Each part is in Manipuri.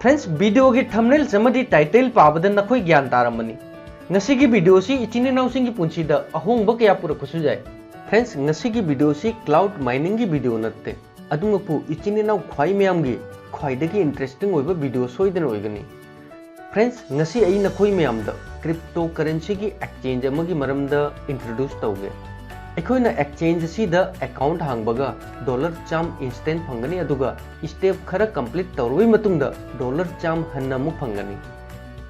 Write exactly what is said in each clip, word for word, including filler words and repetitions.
Friends, videoꯒꯤ thumbnails ꯑꯃꯗꯤ title ꯄꯥꯕꯗ ꯅꯈꯣꯏ ꯒ꯭ꯌꯥꯟ ꯇꯥꯔꯝꯃꯅꯤ꯫ ꯉꯁꯤꯒꯤ videoꯁꯤ ꯏꯆꯤꯟ ꯏꯅꯥꯎꯁꯤꯡꯒꯤ ꯄꯨꯟꯁꯤꯗ ꯑꯍꯣꯡꯕ ꯀꯌꯥ ꯄꯨꯔꯛꯄꯁꯨ ꯌꯥꯏ꯫ Friends, ꯉꯁꯤꯒꯤ videoꯁꯤ cloud miningꯒꯤ video ꯅꯠꯇꯦ꯫ ꯑꯗꯨꯃꯛꯄꯨ ꯏꯆꯤꯟ ꯏꯅꯥꯎ ꯈ꯭ꯋꯥꯏ ꯃꯌꯥꯝꯒꯤ ꯈ꯭ꯋꯥꯏꯗꯒꯤ interesting ꯑꯣꯏꯕ video ꯁꯣꯏꯗꯅ ꯑꯣꯏꯒꯅꯤ꯫ Friends, ꯉꯁꯤ ꯑꯩ ꯅꯈꯣꯏ ꯃꯌꯥꯝꯗ cryptocurrencyꯒꯤ exchange ꯑꯃꯒꯤ ꯃꯔꯝꯗ introduce ꯇꯧꯒꯦ꯫ ꯑꯩꯈꯣꯏꯅ exchange ꯑꯁꯤꯗ account ꯍꯥꯡꯕꯒ dollar ꯆꯥꯝ instant ꯐꯪꯒꯅꯤ, ꯑꯗꯨꯒ step ꯈꯔ complete ꯇꯧꯔꯕꯩ ꯃꯇꯨꯡꯗ dollar ꯆꯥꯝ ꯍꯟꯅ ꯑꯃꯨꯛ ꯐꯪꯒꯅꯤ꯫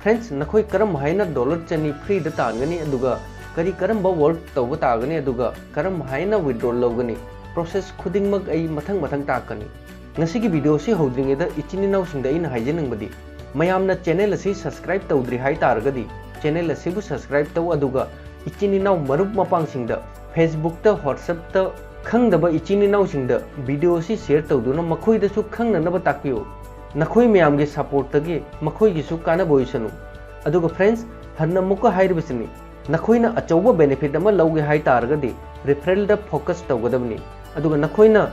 Friends, ꯅꯈꯣꯏ ꯀꯔꯝ ꯍꯥꯏꯅ dollar ꯆꯅꯤ freeꯗ ꯇꯥꯟꯒꯅꯤ, ꯑꯗꯨꯒ ꯀꯔꯤ ꯀꯔꯝꯕ work ꯇꯧꯕ ꯇꯥꯒꯅꯤ, ꯑꯗꯨꯒ ꯀꯔꯝ ꯍꯥꯏꯅ withdraw ꯂꯧꯒꯅꯤ, process ꯈꯨꯗꯤꯡꯃꯛ ꯑꯩ ꯃꯊꯪ ꯃꯊꯪ ꯇꯥꯛꯀꯅꯤ꯫ ꯉꯁꯤꯒꯤ videoꯁꯤ ꯍꯧꯗ꯭ꯔꯤꯉꯩꯗ ꯏꯆꯤꯟ ꯏꯅꯥꯎꯁꯤꯡꯗ ꯑꯩꯅ ꯍꯥꯏꯖꯅꯤꯡꯕꯗꯤ, ꯃꯌꯥꯝꯅ channel ꯑꯁꯤ subscribe ꯇꯧꯗ꯭ꯔꯤ ꯍꯥꯏ ꯇꯥꯔꯒꯗꯤ channel ꯑꯁꯤꯕꯨ subscribe ꯇꯧ, ꯑꯗꯨꯒ ꯏꯆꯤꯟ ꯏꯅꯥꯎ ꯃꯔꯨꯞ ꯃꯄꯥꯡꯁꯤꯡꯗ, Facebookꯇ, WhatsAppꯇ ꯈꯪꯗꯕ ꯏꯆꯤꯟ ꯏꯅꯥꯎꯁꯤꯡꯗ video ꯑꯁꯤ share ꯇꯧꯗꯨꯅ ꯃꯈꯣꯏꯗꯁꯨ ꯈꯪꯅꯅꯕ ꯇꯥꯛꯄꯤꯌꯨ꯫ ꯅꯈꯣꯏ ꯃꯌꯥꯝꯒꯤ supportꯇꯒꯤ ꯃꯈꯣꯏꯒꯤꯁꯨ ꯀꯥꯟꯅꯕ ꯑꯣꯏꯁꯅꯨ꯫ ꯑꯗꯨꯒ friends, ꯍꯟꯅ ꯑꯃꯨꯛꯀ ꯍꯥꯏꯔꯤꯕꯁꯤꯅꯤ, ꯅꯈꯣꯏꯅ ꯑꯆꯧꯕ benefit ꯑꯃ ꯂꯧꯒꯦ ꯍꯥꯏ ꯇꯥꯔꯒꯗꯤ referralꯗ focus ꯇꯧꯒꯗꯕꯅꯤ꯫ ꯑꯗꯨꯒ ꯅꯈꯣꯏꯅ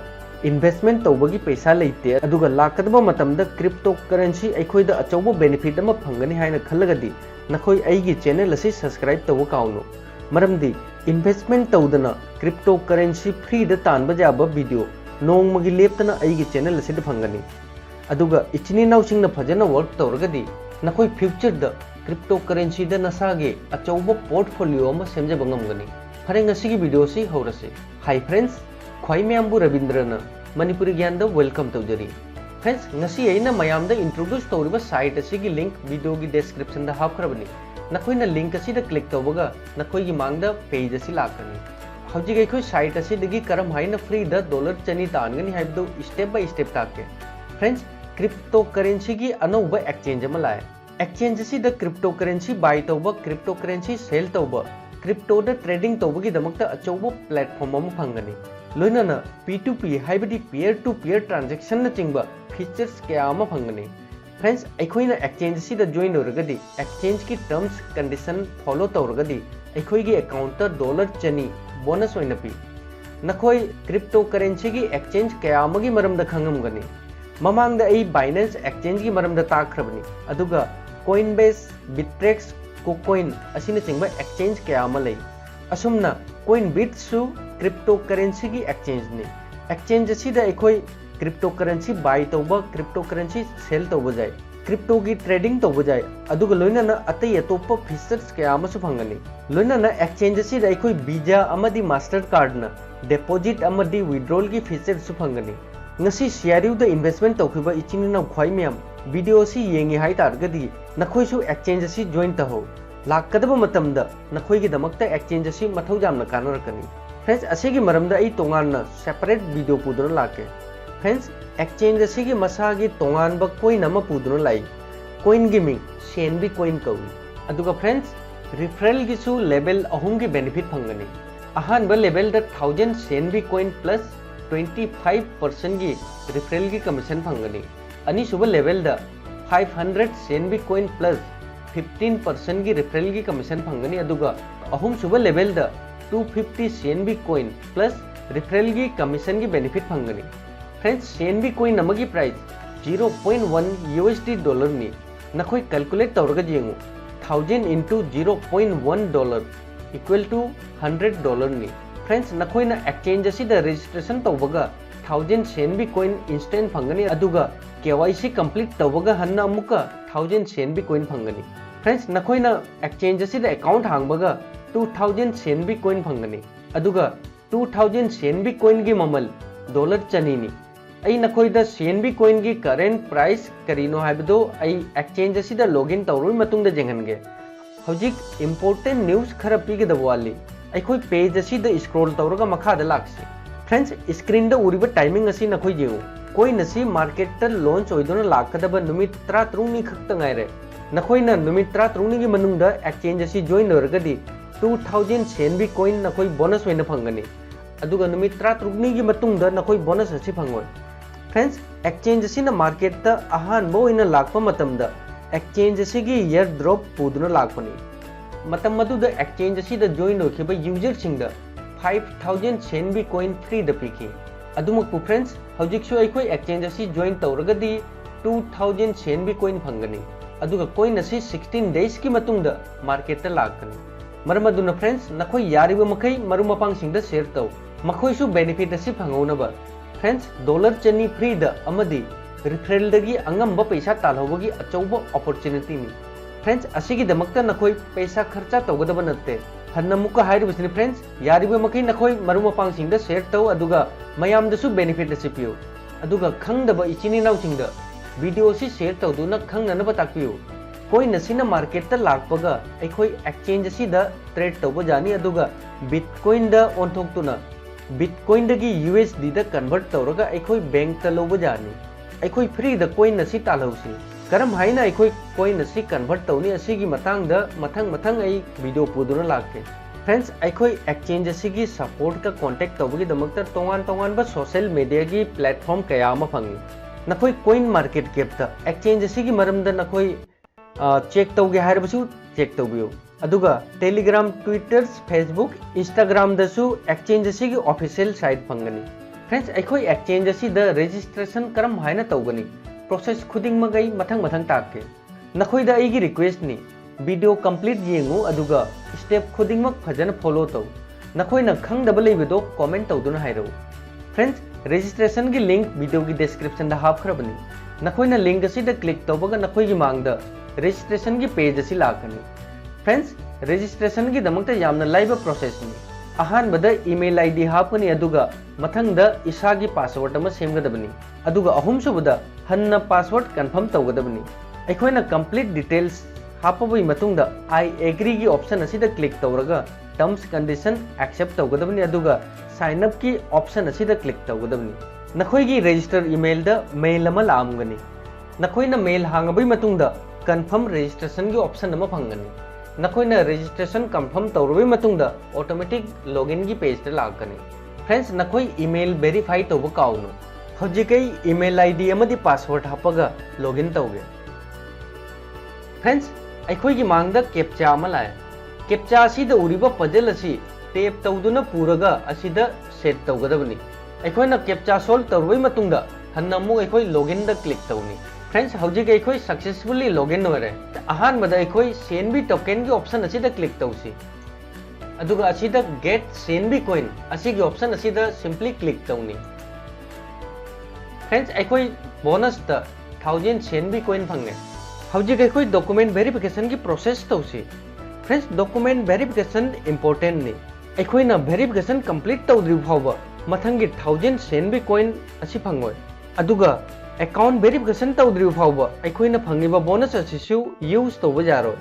investment ꯇꯧꯕꯒꯤ ꯄꯩꯁꯥ ꯂꯩꯇꯦ, ꯑꯗꯨꯒ ꯂꯥꯛꯀꯗꯕ ꯃꯇꯝꯗ cryptocurrency ꯑꯩꯈꯣꯏꯗ ꯑꯆꯧꯕ benefit ꯑꯃ ꯐꯪꯒꯅꯤ ꯍꯥꯏꯅ ꯈꯜꯂꯒꯗꯤ ꯅꯈꯣꯏ ꯑꯩꯒꯤ channel ꯑꯁꯤ subscribe ꯇꯧꯕ ꯀꯥꯎꯅꯨ꯫ ꯃꯔꯝꯗꯤ investment ꯇꯧꯗꯅ cryptocurrency freeꯗ ꯇꯥꯟꯕ ꯌꯥꯕ video ꯅꯣꯡꯃꯒꯤ ꯂꯦꯞꯇꯅ ꯑꯩꯒꯤ channel ꯑꯁꯤꯗ ꯐꯪꯒꯅꯤ꯫ ꯑꯗꯨꯒ ꯏꯆꯤꯟ ꯏꯅꯥꯎꯁꯤꯡꯅ ꯐꯖꯅ work ꯇꯧꯔꯒꯗꯤ ꯅꯈꯣꯏ futureꯗ cryptocurrencyꯗ ꯅꯁꯥꯒꯤ ꯑꯆꯧꯕ portfolio ꯑꯃ ꯁꯦꯝꯖꯕ ꯉꯝꯒꯅꯤ꯫ ꯐꯔꯦ, ꯉꯁꯤꯒꯤ videoꯁꯤ ꯍꯧꯔꯁꯤ꯫ Hi friends, ꯈ꯭ꯋꯥꯏ ꯃꯌꯥꯝꯕꯨ ꯔꯕꯤꯟꯗ꯭ꯔꯅ ꯃꯅꯤꯄꯨꯔꯤ ꯒ꯭ꯌꯥꯟꯗ welcome ꯇꯧꯖꯔꯤ꯫ Friends, ꯉꯁꯤ ꯑꯩꯅ ꯃꯌꯥꯝꯗ introduce ꯇꯧꯔꯤꯕ site ꯑꯁꯤꯒꯤ link videoꯒꯤ descriptionꯗ ꯍꯥꯞꯈ꯭ꯔꯕꯅꯤ꯫ ꯅꯈꯣꯏꯅ link ꯑꯁꯤꯗ click ꯇꯧꯕꯒ ꯅꯈꯣꯏꯒꯤ ꯃꯥꯡꯗ page ꯑꯁꯤ ꯂꯥꯛꯀꯅꯤ꯫ ꯍꯧꯖꯤꯛ ꯑꯩꯈꯣꯏ site ꯑꯁꯤꯗꯒꯤ ꯀꯔꯝ ꯍꯥꯏꯅ freeꯗ dollar ꯆꯅꯤ ꯇꯥꯟꯒꯅꯤ ꯍꯥꯏꯕꯗꯨ step by step ꯇꯥꯛꯀꯦ꯫ Friends, cryptocurrencyꯒꯤ ꯑꯅꯧꯕ exchange ꯑꯃ ꯂꯥꯛꯑꯦ꯫ Exchange ꯑꯁꯤꯗ cryptocurrency buy ꯇꯧꯕ, cryptocurrency sell ꯇꯧꯕ, cryptoꯗ trading ꯇꯧꯕꯒꯤꯗꯃꯛꯇ ꯑꯆꯧꯕ platform ꯑꯃ ꯐꯪꯒꯅꯤ꯫ ꯂꯣꯏꯅꯅ P two P ꯍꯥꯏꯕꯗꯤ peer to peer transactionꯅꯆꯤꯡꯕ features ꯀꯌꯥ ꯑꯃ ꯐꯪꯒꯅꯤ꯫ Friends, ꯑꯩꯈꯣꯏꯅ exchange ꯑꯁꯤꯗ join ꯑꯣꯏꯔꯒꯗꯤ, exchangeꯀꯤ terms condition follow ꯇꯧꯔꯒꯗꯤ, ꯑꯩꯈꯣꯏꯒꯤ accountꯇ dollar ꯆꯅꯤ bonus ꯑꯣꯏꯅ ꯄꯤ꯫ ꯅꯈꯣꯏ cryptocurrencyꯒꯤ exchange ꯀꯌꯥ ꯑꯃꯒꯤ ꯃꯔꯝꯗ ꯈꯪꯉꯝꯒꯅꯤ꯫ ꯃꯃꯥꯡꯗ ꯑꯩ Binance Exchangeꯒꯤ ꯃꯔꯝꯗ ꯇꯥꯛꯈ꯭ꯔꯕꯅꯤ, ꯑꯗꯨꯒ Coinbase, Bittrex, KuCoin ꯑꯁꯤꯅꯆꯤꯡꯕ exchange ꯀꯌꯥ ꯑꯃ ꯂꯩ꯫ ꯑꯁꯨꯝꯅ Coinbitꯁꯨ cryptocurrencyꯒꯤ exchangeꯅꯤ꯫ Exchange ꯑꯁꯤꯗ ꯑꯩꯈꯣꯏ cryptocurrency buy ꯇꯧꯕ, cryptocurrency sell ꯇꯧꯕ ꯌꯥꯏ, cryptoꯒꯤ trading ꯇꯧꯕ ꯌꯥꯏ, ꯑꯗꯨꯒ ꯂꯣꯏꯅꯅ ꯑꯇꯩ ꯑꯇꯣꯞꯄ features ꯀꯌꯥ ꯑꯃꯁꯨ ꯐꯪꯒꯅꯤ꯫ ꯂꯣꯏꯅꯅ exchange ꯑꯁꯤꯗ ꯑꯩꯈꯣꯏ Visa ꯑꯃꯗꯤ Mastercardꯅ deposit ꯑꯃꯗꯤ withdrawalꯒꯤ featureꯁꯨ ꯐꯪꯒꯅꯤ꯫ ꯉꯁꯤ CRUꯗ investment ꯇꯧꯈꯤꯕ ꯏꯆꯤꯟ ꯏꯅꯥꯎ ꯈ꯭ꯋꯥꯏ ꯃꯌꯥꯝ video ꯑꯁꯤ ꯌꯦꯡꯉꯤ ꯍꯥꯏ ꯇꯥꯔꯒꯗꯤ ꯅꯈꯣꯏꯁꯨ exchange ꯑꯁꯤ join ꯇꯧꯍꯧ꯫ ꯂꯥꯛꯀꯗꯕ ꯃꯇꯝꯗ ꯅꯈꯣꯏꯒꯤꯗꯃꯛꯇ exchange ꯑꯁꯤ ꯃꯊꯧ ꯌꯥꯝꯅ ꯀꯥꯟꯅꯔꯛꯀꯅꯤ꯫ Friends, ꯑꯁꯤꯒꯤ ꯃꯔꯝꯗ ꯑꯩ ꯇꯣꯉꯥꯟꯅ separate video ꯄꯨꯗꯨꯅ ꯂꯥꯛꯀꯦ꯫ Friends, exchange ꯑꯁꯤꯒꯤ ꯃꯁꯥꯒꯤ ꯇꯣꯉꯥꯟꯕ coin ꯑꯃ ꯄꯨꯗꯨꯅ ꯂꯥꯛꯏ꯫ Coinꯒꯤ ꯃꯤꯡ CNB coin ꯀꯧꯏ꯫ ꯑꯗꯨꯒ friends, referralꯒꯤꯁꯨ level ꯑꯍꯨꯝꯒꯤ benefit ꯐꯪꯒꯅꯤ꯫ ꯑꯍꯥꯟꯕ levelꯗ thousand CNB coin plus twenty five percentꯒꯤ referralꯒꯤ commission ꯐꯪꯒꯅꯤ꯫ ꯑꯅꯤꯁꯨꯕ levelꯗ five hundred CNB coin plus fifteen percentꯒꯤ referralꯒꯤ commission ꯐꯪꯒꯅꯤ, ꯑꯗꯨꯒ ꯑꯍꯨꯝꯁꯨꯕ levelꯗ two fifty CNB coin plus referralꯒꯤ commissionꯒꯤ benefit ꯐꯪꯒꯅꯤ꯫ Friends, CNB coin ꯑꯃꯒꯤ price zero point one USD dollarꯅꯤ꯫ ꯅꯈꯣꯏ calculate ꯇꯧꯔꯒ ꯌꯦꯡꯉꯨ, thousand into zero point one dollar equal to hundred dollarꯅꯤ꯫ Friends, ꯅꯈꯣꯏꯅ exchange ꯑꯁꯤꯗ registration ꯇꯧꯕꯒ thousand CNB coin instant ꯐꯪꯒꯅꯤ, ꯑꯗꯨꯒ KYC complete ꯇꯧꯕꯒ ꯍꯟꯅ ꯑꯃꯨꯛꯀ thousand CNB coin ꯐꯪꯒꯅꯤ꯫ Friends, ꯅꯈꯣꯏꯅ exchange ꯑꯁꯤꯗ account ꯍꯥꯡꯕꯒ two thousand CNB coin ꯐꯪꯒꯅꯤ, ꯑꯗꯨꯒ two thousand CNB coinꯒꯤ ꯃꯃꯜ dollar ꯆꯅꯤꯅꯤ꯫ ꯑꯩ ꯅꯈꯣꯏꯗ CNB coinꯒꯤ current price ꯀꯔꯤꯅꯣ ꯍꯥꯏꯕꯗꯨ ꯑꯩ exchange ꯑꯁꯤꯗ login ꯇꯧꯔꯕ ꯃꯇꯨꯡꯗ ꯌꯦꯡꯍꯟꯒꯦ꯫ ꯍꯧꯖꯤꯛ important news ꯈꯔ ꯄꯤꯒꯗꯕ ꯋꯥꯠꯂꯤ꯫ ꯑꯩꯈꯣꯏ page ꯑꯁꯤꯗ scroll ꯇꯧꯔꯒ ꯃꯈꯥꯗ ꯂꯥꯛꯁꯤ꯫ Friends, screenꯗ ꯎꯔꯤꯕ timing ꯑꯁꯤ ꯅꯈꯣꯏ ꯌꯦꯡꯉꯨ꯫ Coin ꯑꯁꯤ marketꯇ launch ꯑꯣꯏꯗꯨꯅ ꯂꯥꯛꯀꯗꯕ ꯅꯨꯃꯤꯠ ꯇꯔꯥꯇꯔꯨꯛꯅꯤ ꯈꯛꯇ ꯉꯥꯏꯔꯦ꯫ ꯅꯈꯣꯏꯅ ꯅꯨꯃꯤꯠ ꯇꯔꯥꯇꯔꯨꯛꯅꯤꯒꯤ ꯃꯅꯨꯡꯗ exchange ꯑꯁꯤ join ꯑꯣꯏꯔꯒꯗꯤ two thousand CNB coin ꯅꯈꯣꯏ bonus ꯑꯣꯏꯅ ꯐꯪꯒꯅꯤ꯫ ꯑꯗꯨꯒ ꯅꯨꯃꯤꯠ ꯇꯔꯥꯇꯔꯨꯛꯅꯤꯒꯤ ꯃꯇꯨꯡꯗ ꯅꯈꯣꯏ bonus ꯑꯁꯤ ꯐꯪꯉꯣꯏ꯫ Friends, exchange ꯑꯁꯤꯅ marketꯇ ꯑꯍꯥꯟꯕ ꯑꯣꯏꯅ ꯂꯥꯛꯄ ꯃꯇꯝꯗ exchange ꯑꯁꯤꯒꯤ airdrop ꯄꯨꯗꯨꯅ ꯂꯥꯛꯄꯅꯤ꯫ ꯃꯇꯝ ꯑꯗꯨꯗ exchange ꯑꯁꯤꯗ join ꯑꯣꯏꯈꯤꯕ userꯁꯤꯡꯗ five thousand CNB coin freeꯗ ꯄꯤꯈꯤ꯫ ꯑꯗꯨꯃꯛꯄꯨ friends, ꯍꯧꯖꯤꯛꯁꯨ ꯑꯩꯈꯣꯏ exchange ꯑꯁꯤ join ꯇꯧꯔꯒꯗꯤ two thousand C N B coin ꯐꯪꯒꯅꯤ, ꯑꯗꯨꯒ coin ꯑꯁꯤ sixteen days ꯀꯤ ꯃꯇꯨꯡꯗ market ꯇ ꯂꯥꯛꯀꯅꯤ꯫ ꯃꯔꯝ ꯑꯗꯨꯅ friends, ꯅꯈꯣꯏ ꯌꯥꯔꯤꯕ ꯃꯈꯩ ꯃꯔꯨꯞ ꯃꯄꯥꯡꯁꯤꯡꯗ share ꯇꯧ, ꯃꯈꯣꯏꯁꯨ benefit ꯑꯁꯤ ꯐꯪꯍꯧꯅꯕ꯫ Friends, dollar ꯆꯅꯤ free ꯗ ꯑꯃꯗꯤ referral ꯗꯒꯤ ꯑꯉꯝꯕ ꯄꯩꯁꯥ ꯇꯥꯜꯍꯧꯕꯒꯤ ꯑꯆꯧꯕ opportunity ꯅꯤ꯫ Friends, ꯑꯁꯤꯒꯤꯗꯃꯛꯇ ꯅꯈꯣꯏ ꯄꯩꯁꯥ ꯈꯔꯆ ꯇꯧꯒꯗꯕ ꯅꯠꯇꯦ꯫ ꯍꯟꯅ ꯑꯃꯨꯛꯀ ꯍꯥꯏꯔꯤꯕꯁꯤꯅꯤ friends, ꯌꯥꯔꯤꯕ ꯃꯈꯩ ꯅꯈꯣꯏ ꯃꯔꯨꯞ ꯃꯄꯥꯡꯁꯤꯡꯗ share ꯇꯧ, ꯑꯗꯨꯒ ꯃꯌꯥꯝꯗꯁꯨ benefit ꯑꯁꯤ ꯄꯤꯌꯨ꯫ ꯑꯗꯨꯒ ꯈꯪꯗꯕ ꯏꯆꯤꯟ ꯏꯅꯥꯎꯁꯤꯡꯗ video ꯑꯁꯤ share ꯇꯧꯗꯨꯅ ꯈꯪꯅꯅꯕ ꯇꯥꯛꯄꯤꯌꯨ꯫ Coin ꯑꯁꯤꯅ market ꯇ ꯂꯥꯛꯄꯒ ꯑꯩꯈꯣꯏ exchange ꯑꯁꯤꯗ trade ꯇꯧꯕ ꯌꯥꯅꯤ, ꯑꯗꯨꯒ Bitcoin ꯗ ꯑꯣꯟꯊꯣꯛꯇꯨꯅ Bitcoin ꯗꯒꯤ U S D ꯗ convert ꯇꯧꯔꯒ ꯑꯩꯈꯣꯏ bank ꯇ ꯂꯧꯕ ꯌꯥꯅꯤ꯫ ꯑꯩꯈꯣꯏ free ꯗ coin ꯑꯁꯤ ꯇꯥꯜꯍꯧꯁꯤ꯫ ꯀꯔꯝ ꯍꯥꯏꯅ ꯑꯩꯈꯣꯏ coin ꯑꯁꯤ convert ꯇꯧꯅꯤ, ꯑꯁꯤꯒꯤ ꯃꯇꯥꯡꯗ ꯃꯊꯪ ꯃꯊꯪ ꯑꯩ video ꯄꯨꯗꯨꯅ ꯂꯥꯛꯀꯦ꯫ Friends, ꯑꯩꯈꯣꯏ exchange ꯑꯁꯤꯒꯤ support ꯀ contact ꯇꯧꯕꯒꯤꯗꯃꯛꯇ ꯇꯣꯉꯥꯟ ꯇꯣꯉꯥꯟꯕ social media ꯒꯤ platform ꯀꯌꯥ ꯑꯃ ꯐꯪꯏ꯫ ꯅꯈꯣꯏ CoinMarketCap ꯇ exchange ꯑꯁꯤꯒꯤ ꯃꯔꯝꯗ ꯅꯈꯣꯏ, ꯑ, check ꯇꯧꯒꯦ ꯍꯥꯏꯔꯕꯁꯨ check ꯇꯧꯕꯤꯌꯨ꯫ ꯑꯗꯨꯒ Telegram, Twitter, Facebook, Instagram ꯗꯁꯨ exchange ꯑꯁꯤꯒꯤ official site ꯐꯪꯒꯅꯤ꯫ Friends, ꯑꯩꯈꯣꯏ exchange ꯑꯁꯤꯗ registration ꯀꯔꯝ ꯍꯥꯏꯅ ꯇꯧꯒꯅꯤ? Process ꯈꯨꯗꯤꯡꯃꯛ ꯑꯩ ꯃꯊꯪ ꯃꯊꯪ ꯇꯥꯛꯀꯦ꯫ ꯅꯈꯣꯏꯗ ꯑꯩꯒꯤ request ꯅꯤ, video complete ꯌꯦꯡꯉꯨ ꯑꯗꯨꯒ step ꯈꯨꯗꯤꯡꯃꯛ ꯐꯖꯅ follow ꯇꯧ꯫ ꯅꯈꯣꯏꯅ ꯈꯪꯗꯕ ꯂꯩꯕꯗꯣ comment ꯇꯧꯗꯨꯅ ꯍꯥꯏꯔꯛꯎ꯫ Friends, registration ꯒꯤ link video ꯒꯤ description ꯗ ꯍꯥꯞꯈ꯭ꯔꯕꯅꯤ꯫ ꯅꯈꯣꯏꯅ link ꯑꯁꯤꯗ click ꯇꯧꯕꯒ ꯅꯈꯣꯏꯒꯤ ꯃꯥꯡꯗ registration ꯒꯤ page ꯑꯁꯤ ꯂꯥꯛꯀꯅꯤ꯫ Friends, registration ꯒꯤꯗꯃꯛꯇ ꯌꯥꯝꯅ ꯂꯥꯏꯕ process ꯅꯤ꯫ ꯑꯍꯥꯟꯕꯗ email I D ꯍꯥꯞꯀꯅꯤ, ꯑꯗꯨꯒ ꯃꯊꯪꯗ ꯏꯁꯥꯒꯤ password ꯑꯃ ꯁꯦꯝꯒꯗꯕꯅꯤ, ꯑꯗꯨꯒ ꯑꯍꯨꯝꯁꯨꯕꯗ ꯍꯟꯅ password confirm ꯇꯧꯒꯗꯕꯅꯤ꯫ ꯑꯩꯈꯣꯏꯅ complete details ꯍꯥꯞꯄꯕꯒꯤ ꯃꯇꯨꯡꯗ I agree ꯒꯤ option ꯑꯁꯤꯗ click ꯇꯧꯔꯒ terms condition accept ꯇꯧꯒꯗꯕꯅꯤ, ꯑꯗꯨꯒ sign up ꯀꯤ option ꯑꯁꯤꯗ click ꯇꯧꯒꯗꯕꯅꯤ꯫ ꯅꯈꯣꯏꯒꯤ register email ꯗ mail ꯑꯃ ꯂꯥꯛꯑꯝꯒꯅꯤ꯫ ꯅꯈꯣꯏꯅ mail ꯍꯥꯡꯉꯕꯒꯤ ꯃꯇꯨꯡꯗ confirm registration ꯒꯤ option ꯑꯃ ꯐꯪꯒꯅꯤ꯫ ꯅꯈꯣꯏꯅ registration confirm ꯇꯧꯔꯕꯒꯤ ꯃꯇꯨꯡꯗ automatic login ꯒꯤ page ꯇ ꯂꯥꯛꯀꯅꯤ꯫ Friends, ꯅꯈꯣꯏ email verify ꯇꯧꯕ ꯀꯥꯎꯅꯨ꯫ ꯍꯧꯖꯤꯛ ꯑꯩ email I D ꯑꯃꯗꯤ password ꯍꯥꯞꯄꯒ login ꯇꯧꯒꯦ꯫ Friends, ꯑꯩꯈꯣꯏꯒꯤ ꯃꯥꯡꯗ captcha ꯑꯃ ꯂꯥꯛꯑꯦ꯫ Captcha ꯑꯁꯤꯗ ꯎꯔꯤꯕ puzzle ꯑꯁꯤ tap ꯇꯧꯗꯨꯅ ꯄꯨꯔꯒ ꯑꯁꯤꯗ set ꯇꯧꯒꯗꯕꯅꯤ꯫ ꯑꯩꯈꯣꯏꯅ captcha solve ꯇꯧꯔꯕꯩ ꯃꯇꯨꯡꯗ ꯍꯟꯅ ꯑꯃꯨꯛ ꯑꯩꯈꯣꯏ loginꯗ click ꯇꯧꯅꯤ꯫ Friends, ꯍꯧꯖꯤꯛ ꯑꯩꯈꯣꯏ successfully login ꯑꯣꯏꯔꯦ꯫ ꯑꯍꯥꯟꯕꯗ ꯑꯩꯈꯣꯏ CNB tokenꯒꯤ option ꯑꯁꯤꯗ click ꯇꯧꯁꯤ꯫ ꯑꯗꯨꯒ ꯑꯁꯤꯗ Get CNB Coin ꯑꯁꯤꯒꯤ option ꯑꯁꯤꯗ simply click ꯇꯧꯅꯤ꯫ Friends, ꯑꯩꯈꯣꯏ bonusꯇ thousand CNB Coin ꯐꯪꯉꯦ꯫ ꯍꯧꯖꯤꯛ ꯑꯩꯈꯣꯏ document verificationꯒꯤ process ꯇꯧꯁꯤ꯫ Friends, document verification importantꯅꯤ꯫ ꯑꯩꯈꯣꯏꯅ verification complete ꯇꯧꯗ꯭ꯔꯤꯕ ꯐꯥꯎꯕ ꯃꯊꯪꯒꯤ thousand CNB Coin ꯑꯁꯤ ꯐꯪꯉꯣꯏ꯫ ꯑꯗꯨꯒ account verification ꯇꯧꯗ꯭ꯔꯤꯕ ꯐꯥꯎꯕ ꯑꯩꯈꯣꯏꯅ ꯐꯪꯉꯤꯕ bonus ꯑꯁꯤꯁꯨ use ꯇꯧꯕ ꯌꯥꯔꯣꯏ꯫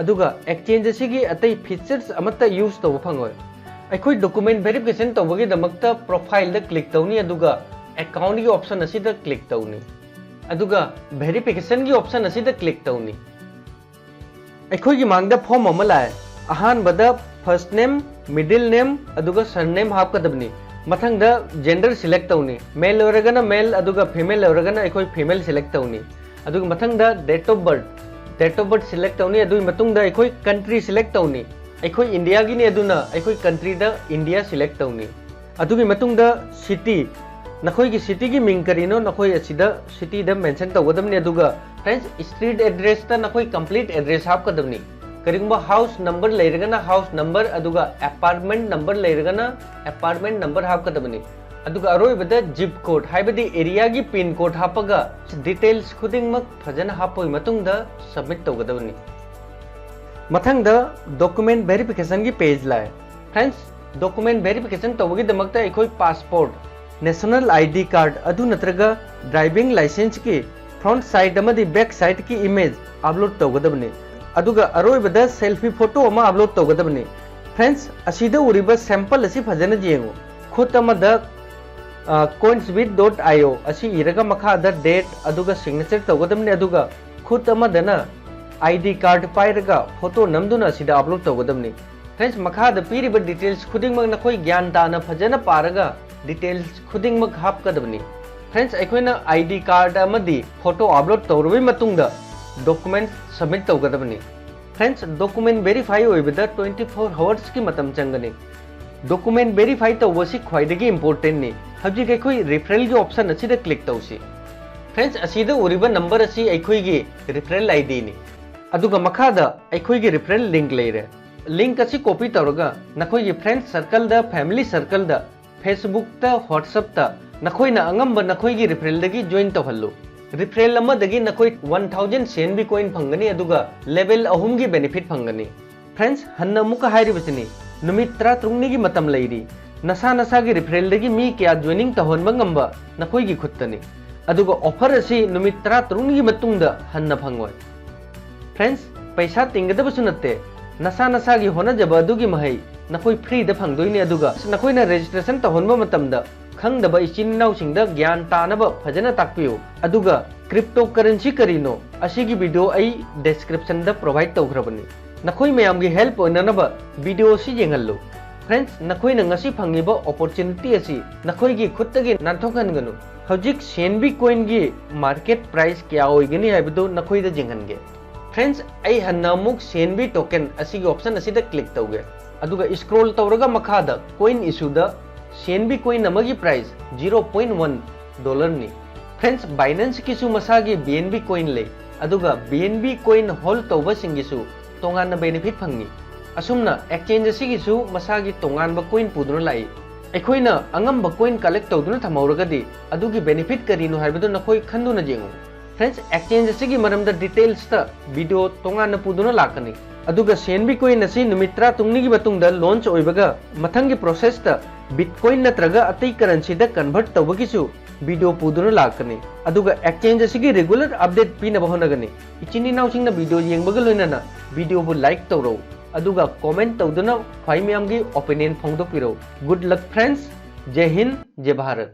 ꯑꯗꯨꯒ exchange ꯑꯁꯤꯒꯤ ꯑꯇꯩ features ꯑꯃꯠꯇ use ꯇꯧꯕ ꯐꯪꯉꯣꯏ꯫ ꯑꯩꯈꯣꯏ document verification ꯇꯧꯕꯒꯤꯗꯃꯛꯇ profileꯗ click ꯇꯧꯅꯤ, ꯑꯗꯨꯒ accountꯒꯤ option ꯑꯁꯤꯗ click ꯇꯧꯅꯤ, ꯑꯗꯨꯒ verificationꯒꯤ option ꯑꯁꯤꯗ click ꯇꯧꯅꯤ꯫ ꯑꯩꯈꯣꯏꯒꯤ ꯃꯥꯡꯗ form ꯑꯃ ꯂꯥꯛꯑꯦ꯫ ꯑꯍꯥꯟꯕꯗ first name, middle name, ꯑꯗꯨꯒ surname ꯍꯥꯞꯀꯗꯕꯅꯤ꯫ ꯃꯊꯪꯗ gender select ꯇꯧꯅꯤ꯫ Male ꯑꯣꯏꯔꯒꯅ male, ꯑꯗꯨꯒ female ꯑꯣꯏꯔꯒꯅ ꯑꯩꯈꯣꯏ female select ꯇꯧꯅꯤ꯫ ꯑꯗꯨꯒ ꯃꯊꯪꯗ date of birth, date of birth select ꯇꯧꯅꯤ꯫ ꯑꯗꯨꯒꯤ ꯃꯇꯨꯡꯗ ꯑꯩꯈꯣꯏ country select ꯇꯧꯅꯤ꯫ ꯑꯩꯈꯣꯏ ꯏꯟꯗꯤꯌꯥꯒꯤꯅꯤ, ꯑꯗꯨꯅ ꯑꯩꯈꯣꯏ countryꯗ India select ꯇꯧꯅꯤ꯫ ꯑꯗꯨꯒꯤ ꯃꯇꯨꯡꯗ city, ꯅꯈꯣꯏꯒꯤ cityꯒꯤ ꯃꯤꯡ ꯀꯔꯤꯅꯣ, ꯅꯈꯣꯏ ꯑꯁꯤꯗ cityꯗ mention ꯇꯧꯒꯗꯕꯅꯤ꯫ ꯑꯗꯨꯒ friends, street addressꯇ ꯅꯈꯣꯏ complete address ꯍꯥꯞꯀꯗꯕꯅꯤ꯫ ꯀꯔꯤꯒꯨꯝꯕ house number ꯂꯩꯔꯒꯅ house number, ꯑꯗꯨꯒ apartment number ꯂꯩꯔꯒꯅ apartment number ꯍꯥꯞꯀꯗꯕꯅꯤ꯫ ꯑꯗꯨꯒ ꯑꯔꯣꯏꯕꯗ zip code, ꯍꯥꯏꯕꯗꯤ areaꯒꯤ pin code ꯍꯥꯞꯄꯒ details ꯈꯨꯗꯤꯡꯃꯛ ꯐꯖꯅ ꯍꯥꯞꯄꯒꯤ ꯃꯇꯨꯡꯗ submit ꯇꯧꯒꯗꯕꯅꯤ꯫ ꯃꯊꯪꯗ document verificationꯒꯤ page ꯂꯥꯛꯑꯦ꯫ Friends, document verification ꯇꯧꯕꯒꯤꯗꯃꯛꯇ ꯑꯩꯈꯣꯏ passport, national ID card, ꯑꯗꯨ ꯅꯠꯇ꯭ꯔꯒ driving licenseꯀꯤ front side ꯑꯃꯗꯤ back sideꯀꯤ image upload ꯇꯧꯒꯗꯕꯅꯤ꯫ ꯑꯗꯨꯒ ꯑꯔꯣꯏꯕꯗ selfie photo ꯑꯃ upload ꯇꯧꯒꯗꯕꯅꯤ꯫ Friends, ꯑꯁꯤꯗ ꯎꯔꯤꯕ sample ꯑꯁꯤ ꯐꯖꯅ ꯌꯦꯡꯉꯨ꯫ ꯈꯨꯠ ꯑꯃꯗ coinsbit dot io ꯑꯁꯤ ꯏꯔꯒ ꯃꯈꯥꯗ date ꯑꯗꯨꯒ signature ꯇꯧꯒꯗꯕꯅꯤ꯫ ꯑꯗꯨꯒ ꯈꯨꯠ ꯑꯃꯗꯅ ID card ꯄꯥꯏꯔꯒ photo ꯅꯝꯗꯨꯅ ꯑꯁꯤꯗ upload ꯇꯧꯒꯗꯕꯅꯤ꯫ Friends, ꯃꯈꯥꯗ ꯄꯤꯔꯤꯕ details ꯈꯨꯗꯤꯡꯃꯛ ꯅꯈꯣꯏ ꯒ꯭ꯌꯥꯟ ꯇꯥꯅ ꯐꯖꯅ ꯄꯥꯔꯒ details ꯈꯨꯗꯤꯡꯃꯛ ꯍꯥꯞꯀꯗꯕꯅꯤ꯫ Friends, ꯑꯩꯈꯣꯏꯅ ID card ꯑꯃꯗꯤ photo upload ꯇꯧꯔꯕꯩ ꯃꯇꯨꯡꯗ document submit ꯇꯧꯒꯗꯕꯅꯤ꯫ Friends, document verify ꯑꯣꯏꯕꯗ twenty four hoursꯀꯤ ꯃꯇꯝ ꯆꯪꯒꯅꯤ꯫ Document verify ꯇꯧꯕꯁꯤ ꯈ꯭ꯋꯥꯏꯗꯒꯤ importantꯅꯤ꯫ ꯍꯧꯖꯤꯛ ꯑꯩꯈꯣꯏ referral ꯒꯤ option ꯑꯁꯤꯗ click ꯇꯧꯁꯤ꯫ Friends, ꯑꯁꯤꯗ ꯎꯔꯤꯕ number ꯑꯁꯤ ꯑꯩꯈꯣꯏꯒꯤ referral ID ꯅꯤ꯫ ꯑꯗꯨꯒ ꯃꯈꯥꯗ ꯑꯩꯈꯣꯏꯒꯤ referral link ꯂꯩꯔꯦ꯫ Link ꯑꯁꯤ copy ꯇꯧꯔꯒ ꯅꯈꯣꯏꯒꯤ friend circle ꯗ, family circle ꯗ, Facebook ꯇ, WhatsApp ꯇ ꯅꯈꯣꯏꯅ ꯑꯉꯝꯕ ꯅꯈꯣꯏꯒꯤ referral ꯗꯒꯤ join ꯇꯧꯍꯜꯂꯨ꯫ Referral ꯑꯃꯗꯒꯤ ꯅꯈꯣꯏ one thousand C N B coin ꯐꯪꯒꯅꯤ, ꯑꯗꯨꯒ level ꯑꯍꯨꯝꯒꯤ benefit ꯐꯪꯒꯅꯤ꯫ Friends, ꯍꯟꯅ ꯑꯃꯨꯛꯀ ꯍꯥꯏꯔꯤꯕꯁꯤꯅꯤ, ꯅꯨꯃꯤꯠ ꯇꯔꯥꯇꯔꯨꯛꯅꯤꯒꯤ ꯃꯇꯝ ꯂꯩꯔꯤ꯫ ꯅꯁꯥ ꯅꯁꯥꯒꯤ referral ꯗꯒꯤ ꯃꯤ ꯀꯌꯥ joining ꯇꯧꯍꯟꯕ ꯉꯝꯕ ꯅꯈꯣꯏꯒꯤ ꯈꯨꯠꯇꯅꯤ꯫ ꯑꯗꯨꯒ offer ꯑꯁꯤ ꯅꯨꯃꯤꯠ ꯇꯔꯥꯇꯔꯨꯛꯅꯤꯒꯤ ꯃꯇꯨꯡꯗ ꯍꯟꯅ ꯐꯪꯉꯣꯏ꯫ Friends, ꯄꯩꯁꯥ ꯇꯤꯡꯒꯗꯕꯁꯨ ꯅꯠꯇꯦ, ꯅꯁꯥ ꯅꯁꯥꯒꯤ ꯍꯣꯠꯅꯖꯕ ꯑꯗꯨꯒꯤ ꯃꯍꯩ ꯅꯈꯣꯏ free ꯗ ꯐꯪꯗꯣꯏꯅꯤ꯫ ꯑꯗꯨꯒ ꯅꯈꯣꯏꯅ registration ꯇꯧꯍꯟꯕ ꯃꯇꯝꯗ ꯈꯪꯗꯕ ꯏꯆꯤꯟ ꯏꯅꯥꯎꯁꯤꯡꯗ ꯒ꯭ꯌꯥꯟ ꯇꯥꯅꯕ ꯐꯖꯅ ꯇꯥꯛꯄꯤꯌꯨ꯫ ꯑꯗꯨꯒ cryptocurrency ꯀꯔꯤꯅꯣ ꯑꯁꯤꯒꯤ video ꯑꯩ description ꯗ provide ꯇꯧꯈ꯭ꯔꯕꯅꯤ꯫ ꯅꯈꯣꯏ ꯃꯌꯥꯝꯒꯤ help ꯑꯣꯏꯅꯅꯕ video ꯑꯁꯤ ꯌꯦꯡꯍꯜꯂꯨ꯫ Friends, ꯅꯈꯣꯏꯅ ꯉꯁꯤ ꯐꯪꯂꯤꯕ opportunity ꯑꯁꯤ ꯅꯈꯣꯏꯒꯤ ꯈꯨꯠꯇꯒꯤ ꯅꯥꯟꯊꯣꯛꯍꯟꯒꯅꯨ꯫ ꯍꯧꯖꯤꯛ C N B coin ꯒꯤ market price ꯀꯌꯥ ꯑꯣꯏꯒꯅꯤ ꯍꯥꯏꯕꯗꯨ ꯅꯈꯣꯏꯗ ꯌꯦꯡꯍꯟꯒꯦ꯫ Friends, ꯑꯩ ꯍꯟꯅ ꯑꯃꯨꯛ C N B token ꯑꯁꯤꯒꯤ option ꯑꯁꯤꯗ click ꯇꯧꯒꯦ꯫ ꯑꯗꯨꯒ scroll ꯇꯧꯔꯒ ꯃꯈꯥꯗ coin issue ꯗ C N B coin ꯑꯃꯒꯤ price zero point one dollar ꯅꯤ꯫ Friends, Binance ꯀꯤꯁꯨ ꯃꯁꯥꯒꯤ B N B coin ꯂꯩ, ꯑꯗꯨꯒ B N B coin hold ꯇꯧꯕꯁꯤꯡꯒꯤꯁꯨ ꯇꯣꯉꯥꯟꯅ benefit ꯐꯪꯏ꯫ ꯑꯁꯨꯝꯅ exchange ꯑꯁꯤꯒꯤꯁꯨ ꯃꯁꯥꯒꯤ ꯇꯣꯉꯥꯟꯕ coin ꯄꯨꯗꯨꯅ ꯂꯥꯛꯏ꯫ ꯑꯩꯈꯣꯏꯅ ꯑꯉꯝꯕ coin collect ꯇꯧꯗꯨꯅ ꯊꯝꯍꯧꯔꯒꯗꯤ ꯑꯗꯨꯒꯤ benefit ꯀꯔꯤꯅꯣ ꯍꯥꯏꯕꯗꯨ ꯅꯈꯣꯏ ꯈꯟꯗꯨꯅ ꯌꯦꯡꯉꯨ꯫ Friends, exchange ꯑꯁꯤꯒꯤ ꯃꯔꯝꯗ details ꯇ video ꯇꯣꯉꯥꯟꯅ ꯄꯨꯗꯨꯅ ꯂꯥꯛꯀꯅꯤ꯫ ꯑꯗꯨꯒ C N B coin ꯑꯁꯤ ꯅꯨꯃꯤꯠ ꯇꯔꯥꯇꯔꯨꯛꯅꯤꯒꯤ ꯃꯇꯨꯡꯗ launch ꯑꯣꯏꯕꯒ ꯃꯊꯪꯒꯤ process ꯇ Bitcoin ꯅꯠꯇ꯭ꯔꯒ ꯑꯇꯩ currency ꯗ convert ꯇꯧꯕꯒꯤꯁꯨ video ꯄꯨꯗꯨꯅ ꯂꯥꯛꯀꯅꯤ꯫ ꯑꯗꯨꯒ exchange ꯑꯁꯤꯒꯤ regular update ꯄꯤꯅꯕ ꯍꯣꯠꯅꯒꯅꯤ꯫ ꯏꯆꯤꯟ ꯏꯅꯥꯎꯁꯤꯡꯅ video ꯌꯦꯡꯕꯒ ꯂꯣꯏꯅꯅ video ꯕꯨ like ꯇꯧꯔꯧ, ꯑꯗꯨꯒ comment ꯇꯧꯗꯨꯅ ꯈ꯭ꯋꯥꯏ ꯃꯌꯥꯝꯒꯤ opinion ꯐꯣꯡꯗꯣꯛꯄꯤꯔꯧ꯫ Good luck friends, Jai Hind, Jai Bharat.